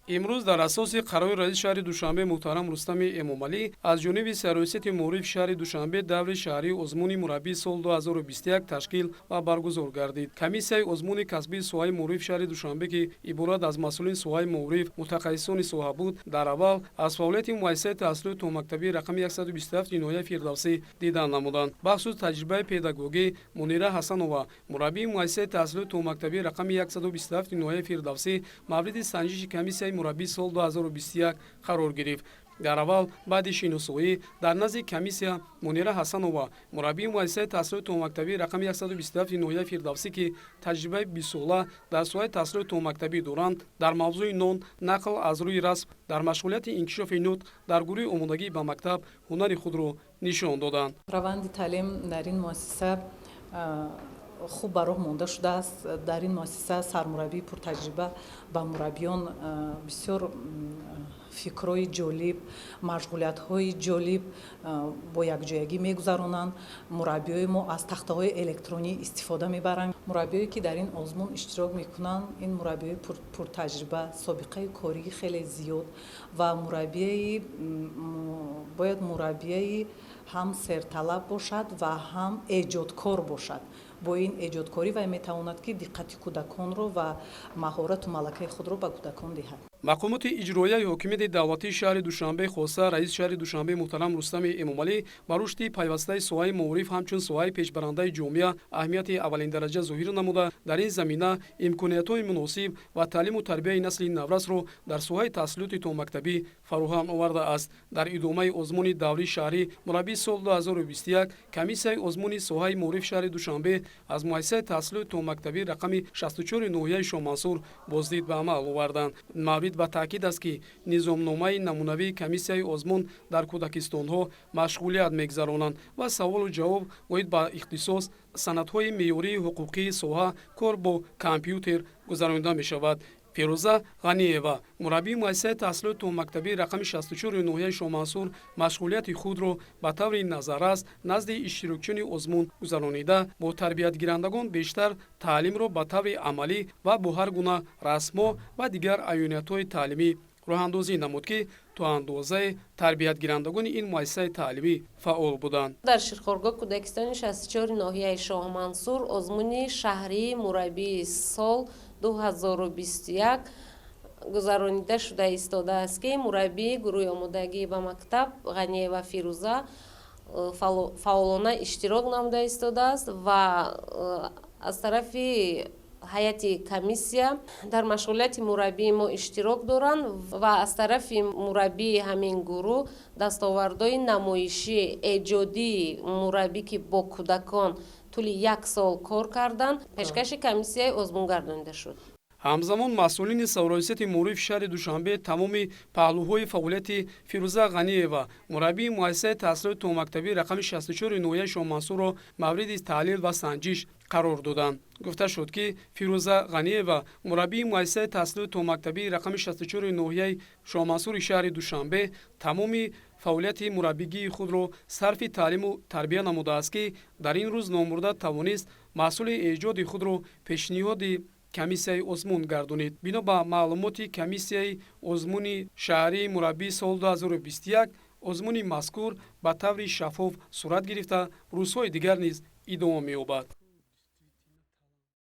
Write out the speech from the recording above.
Имрӯз дар асоси қарори раиси шаҳри Душанбе муҳтарам Рустами Эмомалӣ аз ҷониби Сарраёсати маорифи шаҳри Душанбе даври шаҳрии озмуни мураббии сол 2021 ташкил ва баргузор гардид. Комиссияи озмуни касбии соҳаи маорифи шаҳри Душанбе, ки иборат аз масъулини соҳаи маориф, мутахассисони соҳа буд, дар аввал аз фаъолияти муассисаи таҳсилоти томактабии рақами 127 ноҳияи Фирдавсӣ дидан намуданд. Бахусус таҷрибаи педагогӣ Мунира Ҳасанова, мураббии муассисаи таҳсилоти томактабии рақами 127 ноҳияи Фирдавсӣ, мавриди санҷиши комиссияи мураббии сол 2021 қарор гирифт. Дар аввал баъди шиносоӣ дар назди комиссия Мунира Ҳасанова, мураббии муассисаи таҳсилоти томактабии рақами 127 ноҳияи Фирдавсӣ, ки таҷрибаи бистсола дар соҳаи таҳсилоти томактабӣ доранд, дар мавзӯи нон нақл аз рӯи расм дар машғулияти инкишофи нутқ дар гурӯҳи омодагӣ ба мактаб ҳунари худро нишон доданд. Раванди таълим дар ин муассиса хуб ба роҳ монда шудааст. Дар ин муассиса сармураббии пуртаҷриба ба мураббиён бисёр фикрҳои ҷолиб, машғулиятҳои ҷолиб бо якҷоягӣ мегузаронанд. Мураббиёи мо аз тахтаҳои электронӣ истифода мебаранд. Мураббиёе, ки дар ин озмун иштирок мекунанд, ин мураббиёи пуртаҷриба, собиқаи кории хеле зиёд ва мураббияи бояд мураббияи ҳам серталаб бошад ва ҳам эҷодкор бошад. Бо ин эҷодкорӣ вай метавонад, ки диққати кӯдаконро ва маҳорату малакаи худро ба кӯдакон диҳад. Мақомоти иҷроияи ҳокимияти давлатии шаҳри Душанбе, хоса раиси шаҳри Душанбе муҳтарам Рустами Эмомалӣ, ба рушди пайвастаи соҳаи маориф ҳамчун соҳаи пешбарандаи ҷомеа аҳамияти аввалиндараҷа зоҳир намуда, дар ин замина имкониятҳои муносиб ва таълиму тарбияи насли наврасро дар соҳаи таҳсилоти томактабӣ фароҳам овардааст. Дар идомаи озмуни даврии шаҳрӣ мураббии сол 2021 комиссияи озмуни соҳаи маориф шаҳри Душанбе аз муассисаи таҳсилоти томактабӣ рақами 64 ноҳияи Шоҳмансур боздид ба амал оварданд. Маврид ба таъкид аст, ки низомномаи намунавии комиссияи озмун дар кӯдакистонҳо машғулият мегузаронанд ва саволу ҷавоб оид ба ихтисос, санадҳои меъёрии ҳуқуқии соҳа, кор бо компютер гузаронида мешавад. Фирӯза Ғаниева, мураббии муассисаи таҳсилоти томактабии рақами 64 ноҳияи Шоҳмансур, машғулияти худро ба таври назаррас назди иштирокчиёни озмун гузаронида, бо тарбиятгирандагон бештар таълимро ба таври амалӣ ва бо ҳар гуна расмҳо ва дигар аёниятҳои таълимӣ роҳандозӣ намуд, ки то андозае тарбиятгирандагони ин муассисаи таълимӣ фаъол буданд. Дар ширхоргоҳ кӯдакистони 64 ноҳияи Шоҳмансур озмуни шаҳрии мураббии сол 2021 гузаронида шуда истодааст, ки мураббии гурӯҳи омодагӣ ба мактаб Ғаниева Фирӯза фаъолона иштирок намуда истодааст ва аз тарафи ҳайати комиссия дар машғулияти мураббии мо иштирок доранд ва аз тарафи мураббии ҳамин гурӯҳ дастовардҳои намоишӣ, эҷодии мураббӣ, ки бо кӯдакон тӯли як сол кор карданд, пешкаши комиссияи озмун гардонида шуд. Ҳамзамон масъулини сарраёсати маорифи шаҳри Душанбе тамоми паҳлӯҳои фаъолияти Фирӯза Ғаниева, мураббии муассисаи таҳсилоти томактабии рақами 64 ноҳияи Шоҳмансурро мавриди таҳлил ва санҷиш қарор доданд. Гуфта шуд, ки Фирӯза Ғаниева, мураббии муассисаи таҳсилоти томактабии рақами 64 ноҳияи Шоҳмансури шаҳри Душанбе, тамоми фаъолияти мураббигии худро сарфи таълиму тарбия намудааст, ки дар ин рӯз номбурда тавонист маҳсули эҷоди худро пешниҳоди комиссияи озмун гардонид. Бино ба маълумоти комиссияи озмуни шаҳрии мураббии соли 2021, озмуни мазкур ба таври шаффоф сурат гирифта, рӯзҳои дигар низ идома меёбад.